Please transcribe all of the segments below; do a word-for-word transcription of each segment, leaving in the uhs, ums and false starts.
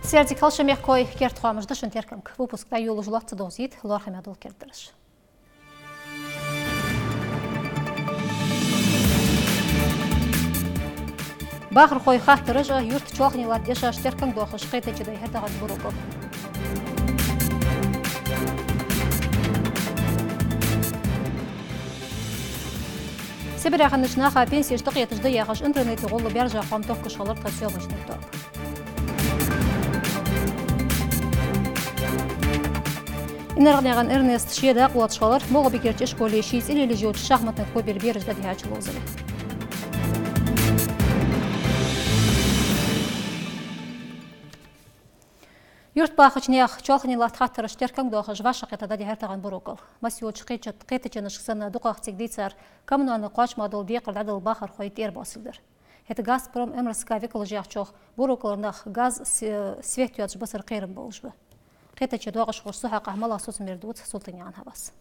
Сайре дика хийла шун, мехкахой, керда хоамаш да шун теркамга. Выпуск дӀайолалуш лоацца довзийт лоархӀаме дола кердадараш. Бахархой хаттараш а, юрта чоалхане латта дешаш теркам доахаш кхетаче дӀайихьар тахан БурукӀал. Сибаре хиннача наха пенсеш тӀакхеташ да яхаш, интернете гӀолла баьржа хоам тохкаш хилар тха съёмочни тоаба. Инаркънаькъан Эрнеста ше дакъа лоацаш хилар МагӀалбикерча школе ший цӀи лелаеш йолча шахматни клубера бераш дӀадихьача ловзаре. Юрта бахача наьха чоалхане латта хаттараш теркам доахаш вӀашагӀкхетар дӀадихьар тахан БурукӀал. Масса йолча кхетаче-, кхетаченашка санна дукхагӀа цига дийцар коммунальни кхоачама дола декхар дӀадала бахархой тӀера боссаргдар. ХӀаьта «Газпром» МРСК викалаша яхачох, БурукӀалара нах газ, с-, свет йоацаш бисар кхерам болаш ба. Кхетаче доагӀаш хургйолча сахьата мел соцам бер дувц Султыгнаькъан Хьавас.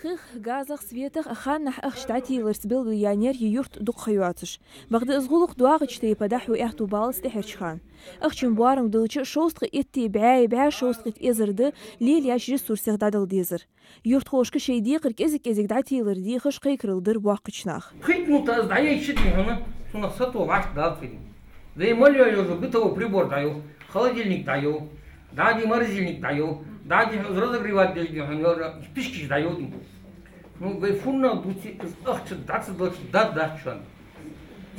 Хих, газах, светах ханнахьа ахча дӀателарца белгалъяьннаяр ер юрт дукха ха йоацаш. Бакъда из гӀулакх доагӀача тайпара дӀахьу аьттув балац тӀехьарча хана. Ахчан боарам диллача, шовзткъеи итт бӀаь, бӀаь шовзткъеи итт эзар да лелаяьча ресурсех дӀадала дезар. Юртахошка шоай декхар кӀезиг-кӀезига дӀателар дехаш кхайкарал дир боккхийча наха. Пхийтта минута аз дӀаяйча, дий хьона, цунах сатоха вӀашта далаций. Вай мел йола бытовой прибор дӀайоал, холодильник дӀайоал, дӀа, дий, морозильник дӀайоал, дӀа, дий хьона, из разогревать деш, дий хьона, йола пишкаш дӀайоал, дий. Ну, вай фуннагӀа дувций, из ахча дӀа ца далча даргдац шоана.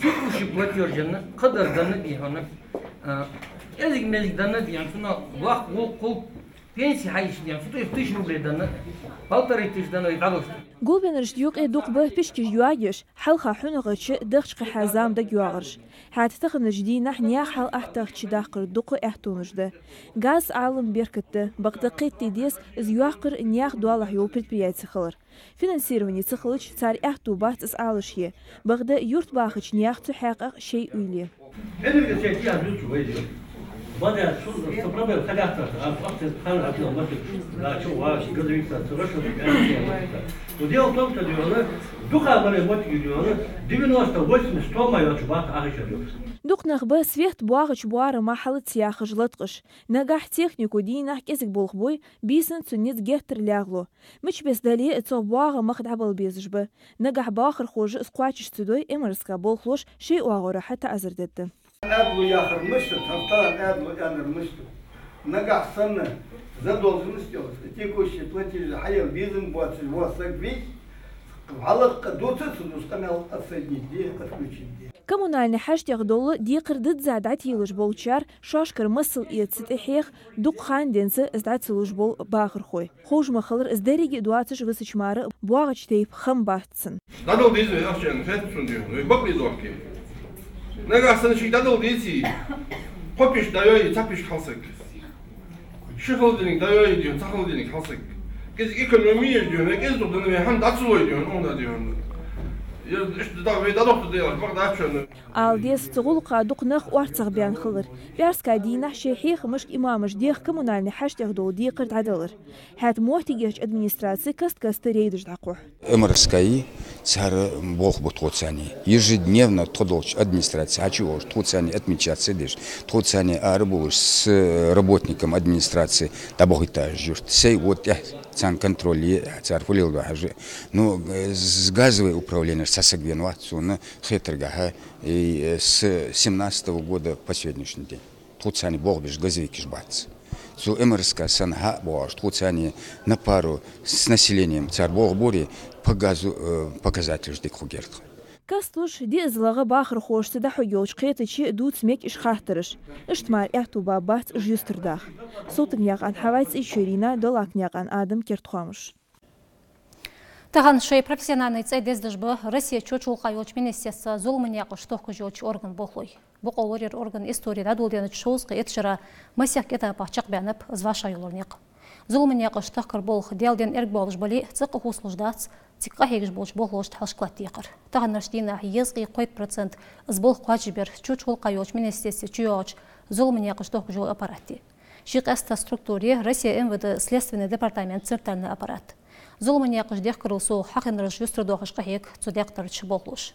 Текущий платёж енна, кхыдар денна, дий хьона, а, кӀезиг-мезиг денна, дий хьона, цунах вахка гӀулакх хул. Пенси хьаийцача, дий хьона, цу тӀа тысяча рублей денна, полторы тысячи денна вай дӀадош. Гулбеннарашта юкъе дукха ба пишкаш йоагаш, хьалха хьунагӀача дахча кхихьа зама дагайоагӀараш. ХӀаьта таханарча дийнахьа наьха хьал аттагӀча дахкар дукха аьттонаш да. Газа Ӏалам беркат да, бакъда кхетаде деза из йоаккхар наьха доалахьа йола предприяти хилар. Финансировани ца хилча, цар аьттув бац из Ӏалашъе. Бакъда юрта бахача наьха цу хьакъехьа шоай уйла я. Энергосеть я зуцу вайди. Бада су сапрабел хадатар, а факт хана атил матик. Да, чу ваш, газовик са, Russia. Но дело в том, что, дий хьона, дукха мара мотиге, дий хьона, девяносто восемь сто ма йоч бат ахиша. Дукха нах ба свет боагӀача боарама хьалаца яхаш латкъаш. Нагахь технико дийнахьа кӀезига болх бой, бийсан цун низ геттара лаьгӀлу. Мича беса дале а, цох боагӀа мах дӀабала безаш ба. Нагахь бахархоша из кхоачаш ца дой, МРСК болхлоша шоай оагӀорахьа таӀазар дергда. Ӏаьдало яхар мишта, тхьамтара Ӏаьдало аьннар мишта. Нагахь санна задолженность йолаш, текущие платежи хьаяла безам боацаш вола саг вий, хьалакха дувца ца дувцаш къамаьл отсоединить де, отключить де. Коммунальни хьаштех дола декхар дизза дӀателаш болчар шоашкара масал эца тӀехьех, дукха ха денз из дӀа ца луш бола бахархой. Ховш ма хиллара, из деррига доацаш висача мара боагӀача тайпа хам бац цун. ДӀадала деза вай ахча, хет цун дий хьона, вай бакъле дохке. Нагахь санна ший дӀадала деций, кхо пишк дӀайоай, цхьа пишк хьалсаг. Ши холодильник дӀайоай, дий хьона, цхьа холодильник хьалсаг. КӀезига экономия еш, дий хьона, кӀезига дукха денна вай хӀама дӀа ца лой, дий хьона, хӀана, дий хьона. Ер иштта да, вай дӀадохийта дезаш бакъ дац шоана. Ала деза, цу гӀулакха дукха нах орцагӀбаьнна хилар. ПӀаьраска дийнахьа шоай хьехамашка имамаша дех коммунальни хьаштех дола декхар дӀадалар. ХӀаьта моттигерча администраце каст-каста рейдаш дӀакхухь. МРСК-и цар болх бу тхоцани. Ежедневно тхо долча администраце хьачувоагӀаш, тхоцани отмечаться деш, тхоцани ара болаш с работником администрации дӀабохийташ юрта. Сай вот тӀехьа царна контроль е, цар фу леладу хьажа. Ну, с газовой управлениеш цхьа саг вена вац сона хетаргахьа, и, э, с семнадцатого года по сегодняшний день. Тхоцани болх беш газовикаш бац. Цу МРСК санна хьа а боагӀаш, тхоцани на пару с населением цар болх бу ри, по газу, э, показателаш дика хургьяр тха. Кастлуш, диазлагӀа бахархошца дӀахьоргйолча кхетаче дувца мег иш хаттараш. Иштта мара аьттув ба бац уж юстардаха. Султыгнаькъан Хьава, ЦӀечой Рина, Долакнаькъан Адам, керда хоамаш. Тахан шоай профессиональни цӀай дездеш ба Россе чу-чу гӀулакха йолча министерства зуламий наькъаш тохкаш йолча органа болхлой. Бокъо лораяра органа истори дӀадоладенача шовзткъеи итт шера масех этапах чакхбаьннаб из вӀашагӀйоллара никъ. Зуламий наькъаш тохкара болх Даьла денна эргабоалаш бале а, цӀаккха хувцалуш дац цига къахьегаш болча болхлошта хьалхашка латта декхар. Таханарча дийнахьа езткъеи кхойтта процент из болх кхоачашбир чу-чу гӀулакха йолча министерстве чуйоагӀача зуламий наькъаш тохкаш йола аппарат я. Ший къаьстта структура я Россе МВД следственни департамента центральни аппарат. Зуламий наькъаш дехкарал совгӀа хьахиннараш юстардоахаш къахьег цу декъе тарча болхлоша.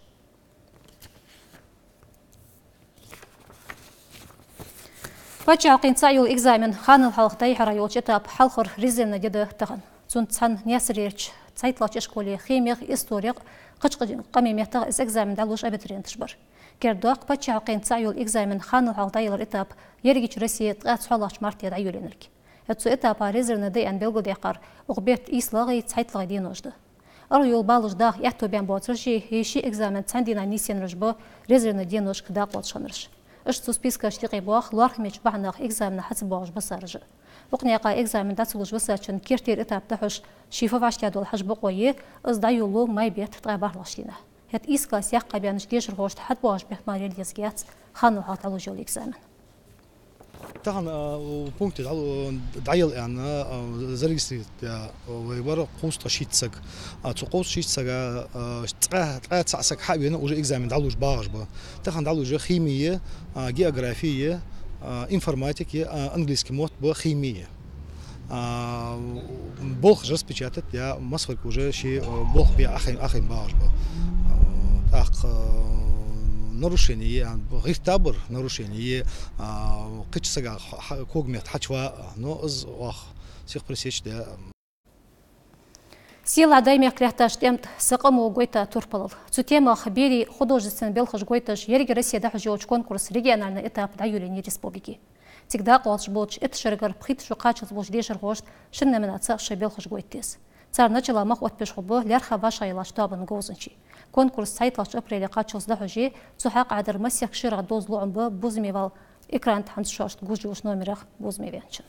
Паччахьалкхен цаӀ йола экзамен ханал хьалха дӀайихьара йолча этапа хьалхара резервни ди да тахан. Цунца цхьана Наьсарерча цхьайтталагӀча школе химех, исторех, кхыча къамий меттах из экзамен дӀалуш абитуриенташ бар. Кердох, паччахьалкхен цаӀ йола экзамен ханал хьалха дӀаялара этап ерригача Россе ткъаь цхьоалагӀча марте дӀайолаеннар. ХӀаьта цу этапа резервни ди аьнна белгалдаьккхар укх бетта ийслагӀеи цхьайтталагӀеи денош да. Ара йола баллаш даха аьттув баьнна боацараш а, е ши экзамен цхьан дийнахьа нийсъеннараш а ба резервни деношка дакъа лоацаш хиннараш. Иштта цу спискашта юкъе боагӀа лоархӀамеча бахьанах экзамене хьа ца боагӀаш бисараш а. Укх наькъа экзамен дӀа ца луш бисачун кертера этап дӀахьош ший фу вӀаштӀехьадоал хьажа бокъо я, из дӀайолалу май бетта ткъаь бархӀлагӀча дийнахьа. ХӀаьта ийс класс яьккха баьннача дешархошта хьатӀабоагӀаш бетта мара яла езаш яц ханал хьалха дӀалуш йола экзамен. Тахан, а, у пункте дӀал-, дӀаяла аьнна, а, зарегистрировать даь, а, вай вар кхузткъа шийтта саг. А, цу кхузткъа шийтта сага, а, ткъаь, ткъаь цаӀ саг хьавена, уже экзамен дӀалуш багӀаш ба. Тахан дӀалуш я хими, а, географи, а, информатика, а, английски мотт ба, хими. А, болх распечатать даь, массаварг уже ший, а, болх бе Ӏохайна, Ӏохайна багӀаш ба. А, тӀаккха, а, нарушени, а, гӀертабар нарушени, а, кхыча сага ха-, ха-, кога метта хьачуваха, но из оаха сих пресечь даь. «Сийлахь Даьймехка лаьтташ тӀем тӀа са къамо гойта турпалал». Цу темах берий художественни белхаш гойташ еррига Россе дӀахьош йолча конкурса региональни этап дӀайолаеннай республике. Цига дакъа лоацаш болча итт шерагара пхийтта шу кхаччалца болча дешархошта шин номинацех шоай белхаш гойта деза. Цар начала мах оттабеш хургба лаьрххӀа вӀашагӀъеллача тоабан говзанчий. Конкурс цхьайтталагӀча апреле кхаччалца дӀахьош я, цу хьакъехьа дар массехк шерагӀа довза лоӀам ба бувзаме вала экрана тӀа хӀанз шоашта гуш йолча номерах бувзаме ваьнначун.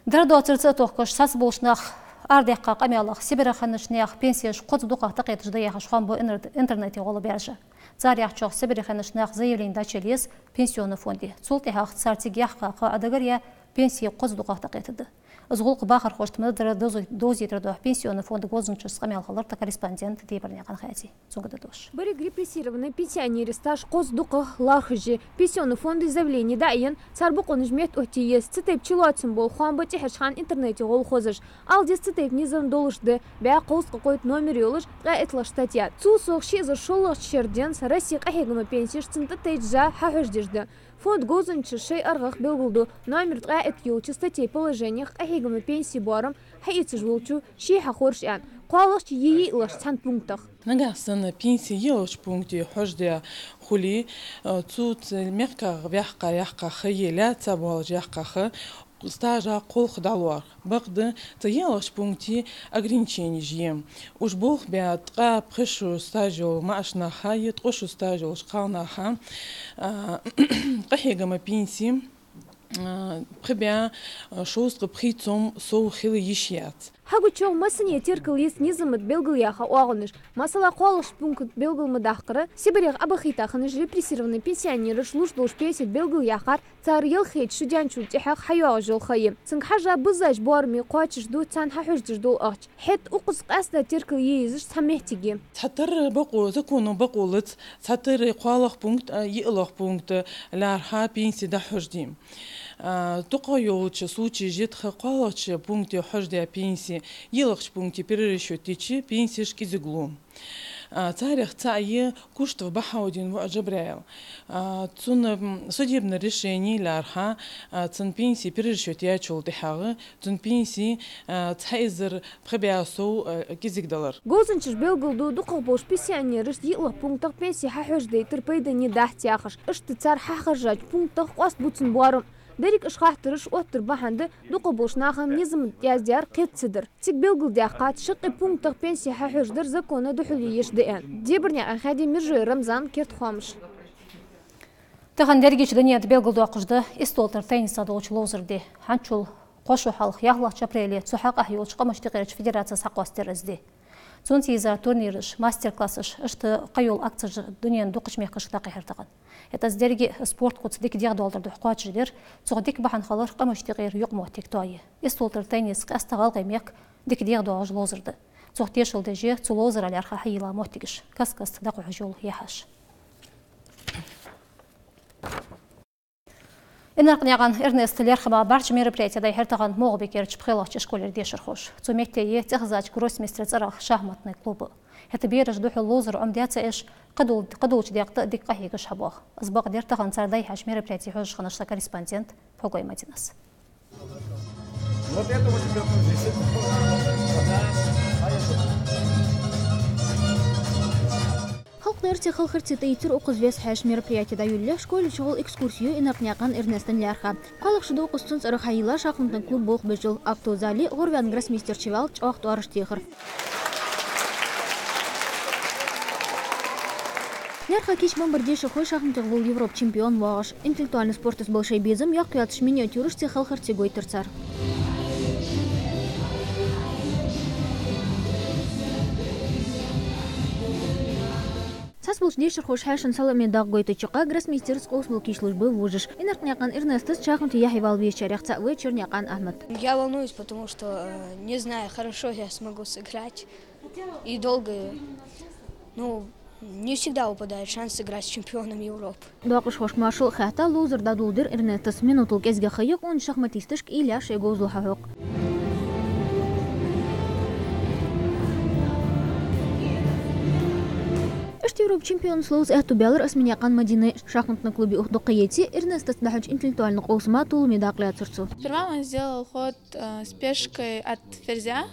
Дара доацар ца а тохкаш, цхьацца болча наха арадаьккха къамаьлах, Сибаре хиннача наьха пенсеш кхозза дукхагӀа тӀакхеташ да яхаш хоам ба интер-, интернете гӀолла баьржа. Цар яхачох, Сибаре хиннача наха заявлени дӀачуяла еза пенсионни фонде. Цул тӀехьагӀа цар цига яхача хана Ӏа дагара я, пенсе кхозза дукхагӀа тӀакхетаргда. Из гӀулакх бахархошта ма дарра довзе-, довзийтар духьа пенсионни фонда говзанчашца къамаьл хилар тха корреспондента Дебарнаькъан Хадий. Цунга да дош. Берригаш репрессированни пенсионерий стаж кхозза дукхагӀа лархӀаш я. Пенсионни фонде заявлени дӀаайъенна, цар бокъонаш меттаоттае еза. Цу тайпа чулоацам бола хоам ба тӀехьарча хана интернете гӀолла хозаш. Ала деза, цу тайпа низам долаш да, бӀаь кхузткъеи кхойтта номер йолаш ткъаь итталагӀча статья. Цул совгӀа ши эзар шоллагӀча шера денз Россе къахьегама пенсеш цунна тӀатайча жа хьахьожадеш да. Фонда говзанчаша шоай аргӀах белгалду, номер ткъаь итт йолча статье положенех къахьегама пенсе боарам хьаэцаш волчо ше хьахораш аьнна, кхоалагӀча е йиълагӀча цхьан пунктах. Нагахьа санна пенсе йиълагӀча пункте хьожадаь хуле, а, цу ц-, мехках ваьккха яьккха ха е лаьца болаш яьккха ха стажа кхолха дӀалоархӀ. Бакъда цу йиълагӀча пункте ограниченеш я. Уж болх баь ткъаь пхи шу стаж йолча маӀача наха е ткъо шу стаж йолча кхалнаха, а, къахьегама пенсе а, пхи бӀаь, а, шовзткъеи пхи сом сов хила йиш яц. Хьагучох массане теркал еза низама тӀа белгалъяьха оагӀонаш. Масала, кхоалагӀча пункта белгал ма даккхара, Сибарех Ӏобахийта хиннача репрессированни пенсионераш луш долча пенсе тӀа белгалъяьхар цар ялхайтта шу даьнначул тӀехьагӀа хьайоагӀаш йола ха я. Цунга хьежжа биззача боараме кхоачашду царна хьахьожадеш дола ахча. ХӀаьта укхаза къаьстта теркал е езаш цхьа моттиг я. Цхьатарра бокъо, законо бокъо лаца, цхьатарра кхоалагӀа пункт, а, йиълагӀа пункт лаьрхӀа пенсе дӀахьожаде. А, дукхагӀа йолча случае житха кхоалагӀча пункте хьожадаь пенсе йиълагӀча пункте перерасчёт дича, пенсеш кӀезига лу. А, царех цаӀ я Куштов Бахьаудин воӀ Джабраил. А, цун, м, судебни решени лаьрхӀа, а, цун пенсе перерасчёт яьчул тӀехьагӀа цун пенсе, а, цхьа эзар пхи бӀаь сов, а, кӀезига далар. Говзанчаша белгалду, дукхагӀа болча пенсионерашта йиълагӀа пунктах пенсе хьахьожадайтар пайдане дац яхаш. Иштта цар хьахержача пунктах къоастабу цун боарам. Деррига уж хаттараш оттар бахьан да дукхагӀа болча наха низама тӀа яздаьр кхета ца дар. Цига белгалдаьккхад, шаккхе пунктах пенсе хьахьожадар закона духьале еш да аьнна. Дебарнаькъан Хадий, Мержой Рамзан, «Керда хоамаш». Тахан дерригача дунен тӀа белгалдоаккхаш да истола тӀара теннисах долча ловзара ди. ХӀанзчул кхо шу хьалха, ялхлагӀча апреле, цу хьакъехьа йолча къамашта юкъерча федерацес хьакъоастадир из ди. Цунца йиза турнираш, мастер-классаш, иштта кхыйола акцеш дунен дукхача мехкашка дӀакхихьар тахан. ХӀаьта из деррига а спорта куц дика дегӀадоаладар духьа кхоачашдир, цох дика бахьан хилар къамашта юкъера юкъмоттиг тоае. Истола тӀара теннис къаьстта ГӀалгӀай мехка дика дегӀадоагӀаш ловзар да. Цох тешал деш я цу ловзара лаьрхӀа хьайийлла моттигаш, каст-каста дӀакхухьаш йола яхьаш. Инаркънаькъан Эрнеста лерхӀама бӀарчча мероприяти дӀайихьар тахан МагӀалбикерча пхелагӀча школера дешархоша. Цу метте я цӀихезача гроссмейстера цӀерагӀа шахматни клуб. ХӀаьта бераш духьал ловзар Ӏомадаьд цаӀ, кхыдол-, кхыдолча даькъе а дика къахьегаш хьабоагӀа. Из бакъдар тахан цар дӀайихьача мероприятен хьожаш хиннад са корреспондент Пхьугой Мадинас. Вот этому тебе нужно. Халкъа лерхӀам, халхарца тӀаийцар укхаза вес хьаьша мероприяти дӀайолалехь, школе чугӀолла экскурси ю Инаркънаькъан Эрнестана лаьрхӀа. КхоалагӀа шу да укхаза цун цӀерагӀа хьайийлла шахматни клуб болх беш йола. Автобус зале гӀорваьнна гроссмейстер чувеллав, чӀоагӀа тӀоараш техар. ЛаьрхӀа кийчбенна бар дешархой шахматех вола Европа чемпион воагӀаш. Интеллектуальни спортаца бола шоай безам йоккха йоацаш миниатюрашцеи халхарцеи гойтар цар. Цхьаболча дешархоша хьаьшан салоӀаме дакъа гойтача юкъа гроссмейстераца къовсам болга кийчлуш ба вожаш. Инаркънаькъан Эрнестаца шахматах яхье вала везачарех цаӀ ва Чернаькъан Ахьмад. Я волнуюсь, потому что, э, не знаю, хорошо я смогу сыграть. И долго, ну, не всегда выпадает шанс сыграть с чемпионом Европы. Доакъашхошка маршал а хаьтта, ловзар дӀадоладир Эрнестас. Минутал кӀезигагӀа ха я къона шахматисташка уйла еш шоай говзал хьахьокха. Иштта Европа чемпионаца ловза аьттув баьлар Османаькъан Мадинай. Шахматни клубе ух дукха еце, Эрнестаца дӀахьоча интеллектуальни къовсама толаме дакъа лаьцар цо. Сперва он сделал ход, э, с пешкой от ферзя,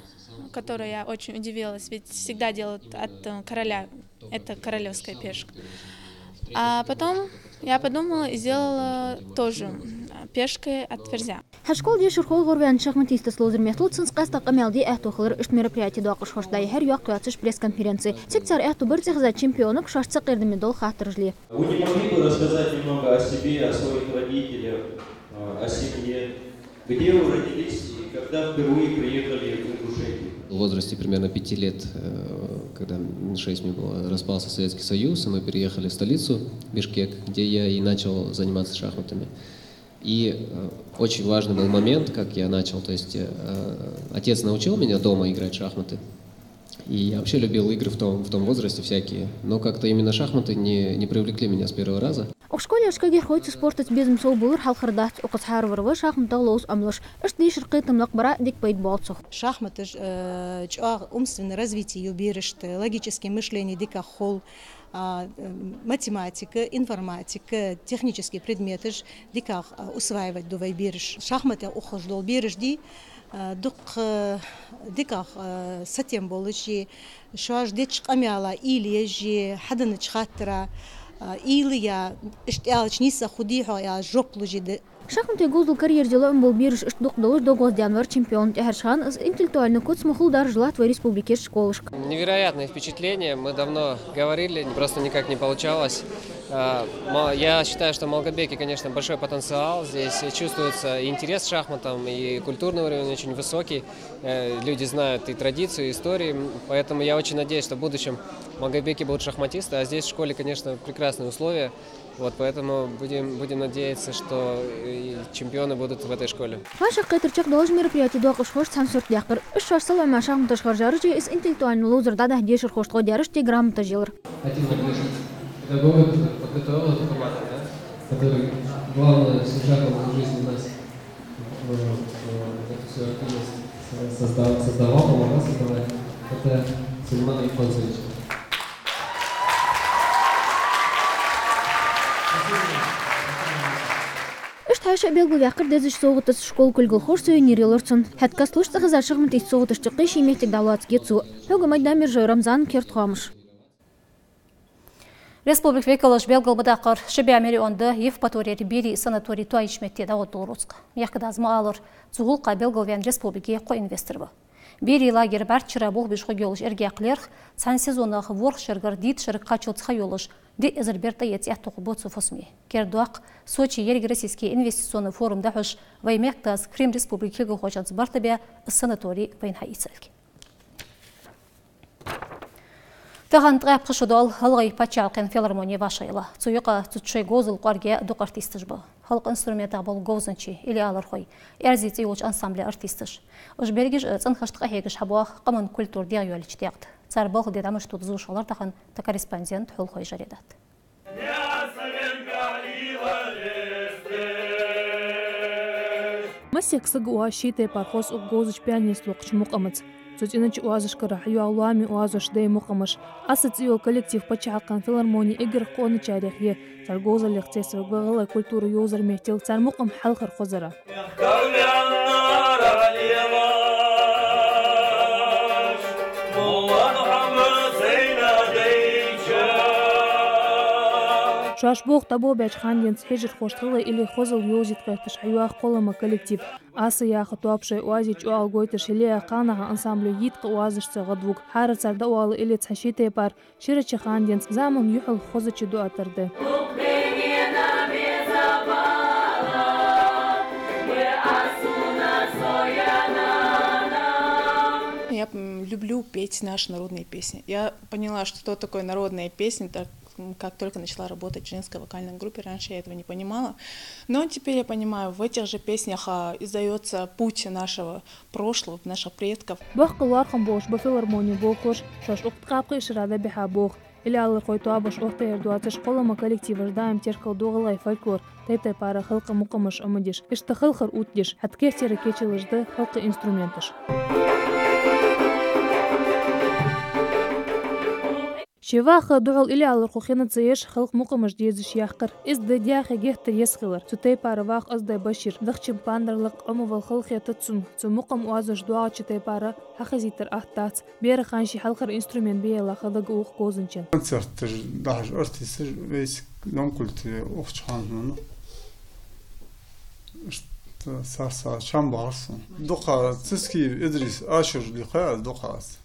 которой я очень удивилась, ведь всегда делают от, э, короля. Это королевская пешка. А потом я подумала и сделала тоже, м, пешкой от ферзя. ХӀара школа дешархой гӀорваьннача шахматистаца ловзар меттел цунца къаьстта къамаьл де аьттув хилар. Иштта мероприяте доакъашхошта дӀайихьар йоккха йоацаш пресс-конференци. Цига цар аьттув бир цӀихезача чемпионага шоашца кхераме дола хаттараш ле. Вы не могли бы рассказать немного о себе, о своих родителях, э, о семье? Где вы родились и когда впервые приехали в Ингушетию? В возрасте примерно пяти лет, э, когда шесть мне было, распался Советский Союз, и мы переехали в столицу Бишкек, где я и начал заниматься шахматами. И, э, очень важный был момент, как я начал. То есть, э, отец научил меня дома играть в шахматы. И я вообще любил игры в том, в том возрасте всякие. Но как-то именно шахматы не, не привлекли меня с первого раза. Укх школе шкагирхойца спортаца безам совбувлар хьалхара дац, укхаза хӀаравар ва шахматех ловза Ӏомалуш. Иштта дешар кхетамах бара дика пайда боал цох. Шахматаш, э, чӀоагӀа умственное развитие ю берашта, логическое мышление дикагӀа хул, а, э, математика, информатика, технические предметаш дикагӀа, а, усваивать ду вай бераш. Шахматех ухаш дола бераш дий, а, дукха, дикагӀа, а, сатем болаш, шоаш деча къамаьла уйла еш, хьаденнача хаттара, а, уйла е, иштта аьлча нийсагӀа хургдий хьогӀ аьнна жоп луш де. Шахматех говзал карьера зе лоӀам бола бераш иштта дукха долаш дог гӀоздаьнна вар чемпион. ТӀехьарча хана из интеллектуальни куц ма хулла даржа латт вай республикерча школашка. Невероятное впечатление. Мы давно говорили, просто никак не получалось. А, ма-, я считаю, что в Малгобеке, конечно, большой потенциал. Здесь чувствуется и интерес к шахматам, и культурный уровень очень высокий. Э, люди знают и традицию, и историю, м, поэтому я очень надеюсь, что в будущем в Малгобеке будут шахматисты, а здесь в школе, конечно, прекрасные условия. Вот, поэтому будем, будем надеяться, что и чемпионы будут в этой школе. ВӀашагӀкхетар чакхдоалаш мероприяте доакъашхоша цхьан сурт даьккхар. Уж шоаш салоӀама шахматаш хержараш а, из интеллектуальни ловзар дӀадахьа дешархошта гӀо даьраш а тӀагӀа грамоташ елар. Один из педагогов, который подготовил эту команду, да, который главный снежок в жизни нас, э, э, эту всю активность, э, создав-, создавал, помогал создавать, это Сулейман Аюпханович. Иштта хьаьша а белгалваьккхар дезача совгӀатаца школа кулгалхоша, сувенир елар цунна. ХӀаьта кастлуш цӀихезача шахматист совгӀаташта юкъе ший моттиг дӀалоацаргья цо. Пхьугой Мадинас, Мержой Рамзан, «Керда хоамаш». Республика векалаша белгал ма даккхара, ши бӀаь миллион да Евпаторера берий санаторий тоаеча метте дӀагӀоргдола рузкъа. Мехкдас ма аллара, цу гӀулакха белгалваьнна республике кхо инвестор ва. Берий лагерь бӀарччара болх беш хургйолаш эргаяьккха лерхӀ, цхьан сезонах ворхӀ шерагара дийтта шерага кхаччалца ха йолаш, диъ эзар бер тӀаэца аьттув хургба цу фусаме. Кердадоаккх, Сочи ерригроссийски инвестиционни форум дӀахьош, вай мехкдас Крым Республика кулгалхочунца барт баь, из санаторий вайна хьаийцалга. Тахан ткъаь пхи шу доал ГӀалгӀай паччахьалкхен филармоне вӀашагӀъелла. Цу юкъа цу чу шоай говзал кӀоарга дукха артисташ ба. Халкъа инструментах бола говзанчий, или алархой, «Аьрзи» цӀи йолча ансамбла артисташ. Уж берригаш а цӀенхашта къахьегаш хьабоагӀа къаман культура дегӀайоалача даькъе. Цар балха ди дӀа мишта да зувш хилар тахан тха корреспондент Хулхой Жаредат. Массехк сага оаз ший тайпара хоза укх говзача пианистаца лоаккхача мукъамаца. Цу цӀенача оазашкара хьайоагӀа лоамий оазош, даьй мукъамаш. «Аса» цӀи йола коллектив паччахьалкхен филармоне эггара къоначарех я. Цар говзаллех цецваргва гӀалгӀай культура йовзара меттел, цар мукъам хьалхара хозара. Шоаш болх дӀаболабаьча хана денз хьежархошта гӀалгӀай илли хозал йовзийта гӀерташ хьайоагӀа кхоллама коллектив. «Аса» яха тоаба шоай оазий чӀоагӀа гойташ хиле а, кхалнаха ансамбло йиткъа оазашца гӀадвуг. ХӀара цар дӀаоала илли цхьа ший тайпара ширача хана денз заман юхьал хозача дуатар да. Я, м, люблю петь наши народные песни. Я поняла, что такое народная песня, так, м, как только начала работать в женской вокальной группе. Раньше я этого не понимала. Но теперь я понимаю, в этих же песнях, а, издаётся путь нашего прошлого, наших предков. Боккха лоархӀам болаш ба филармоне болхлош, шоаш укх ткъаь пхи шера дӀабихьа болх. Илли алархой тоабаш оттаяр доацаш, кхоллама коллективаш даим теркалду гӀалгӀай фольклор, тайп-тайпара халкъа мукъамаш Ӏомадеш, иштта халхар оттадеш, хӀаьта керттера кечалаш да халкъа инструменташ. Ше ваха духьал илли алархо хинна ца еш, халкъа мукъамаш дезаш яккхар. Из даь-даьхе геттара еза хилар. Цу тайпара вах Оздой Башир, дахчан пандар лакха Ӏомавала халахетац цунна. Цу мукъам оазош доагӀача тайпара хьахазийтар атта дац. Бера хана ший хьалхара инструмент бе яллахь дага ух говзанчун. Концерташ дахьаш артисташ вайцига домкулте ухача хана хьона. Иштта сар-сар чам бахар сона. Дукха Цискиев Идрис, Ашур дика аз дукха аз.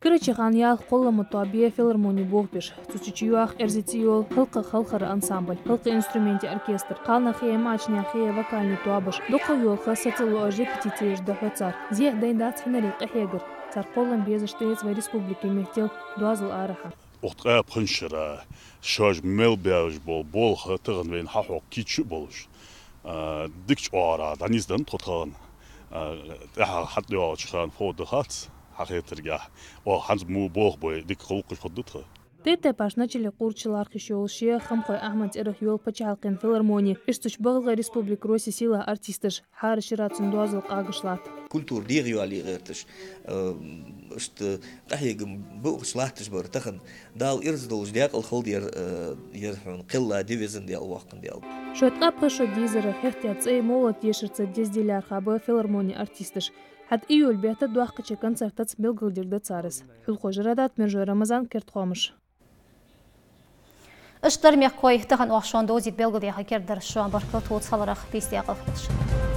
Карарча хана ялх кхоллама тоаба я филармоне болх беш. Цу чу чуйоагӀа «Эрзи» цӀи йола халкъа халхара ансамбль, халкъа инструментий оркестр, кхалнаьхеи маӀачанаьхеи вокальни тоабаш. Дукха йолха сацалу а репетицеш дӀахьу цар. Зехьа дайнадац хьинаре къахьегар. Цар кхоллам безаш тӀаэца вай республике меттел доазол арахьа. Укх ткъаь пхи шера шоаш мел беш бола болх тахан вайна хьахьокха кийча а болаш, а, дика чӀоагӀа дӀанийсденнад тхо тахан. А, тӀехьа хьатӀайоагӀача хана фу да хац, хьахетаргахьа. Оаха хӀанз мо болх бой дика гӀулакхаш хургда тха. Тайп-тайпарча начале кхуврача лархӀаш йолаш я Хамхой Ахьмада цӀерагӀа йола паччахьалкхен филармони. Иштта цу чу ба гӀалгӀай республика, Россе сийлахь артисташ. ХӀара шера цун доазол къагаш латт. Культура дегӀайоалае гӀерташ, э, иштта къахьегам боккхагӀа латташ бар тахан. Дала ираз долаш даькъала хилда ер, э, ер хьона кхелла ди везан Даьла, воккхан Даьла. Шоай ткъаь пхи шу дийзар хӀаьта а цӀай мовлат дешарца дезде лаьрхӀа ба филармоне артисташ. ХӀаьта июль бетта доккхача концертаца белгалдергда цар из. Хьулхой Жарадат, Мержой Рамазан, «Керда хоамаш». Иштта дар, мехкахой, тахан оаха шоана довзийта белгалдаьха кердадараш. Шоана баркал тхоца хиларах, бийса даькъала хилда шун.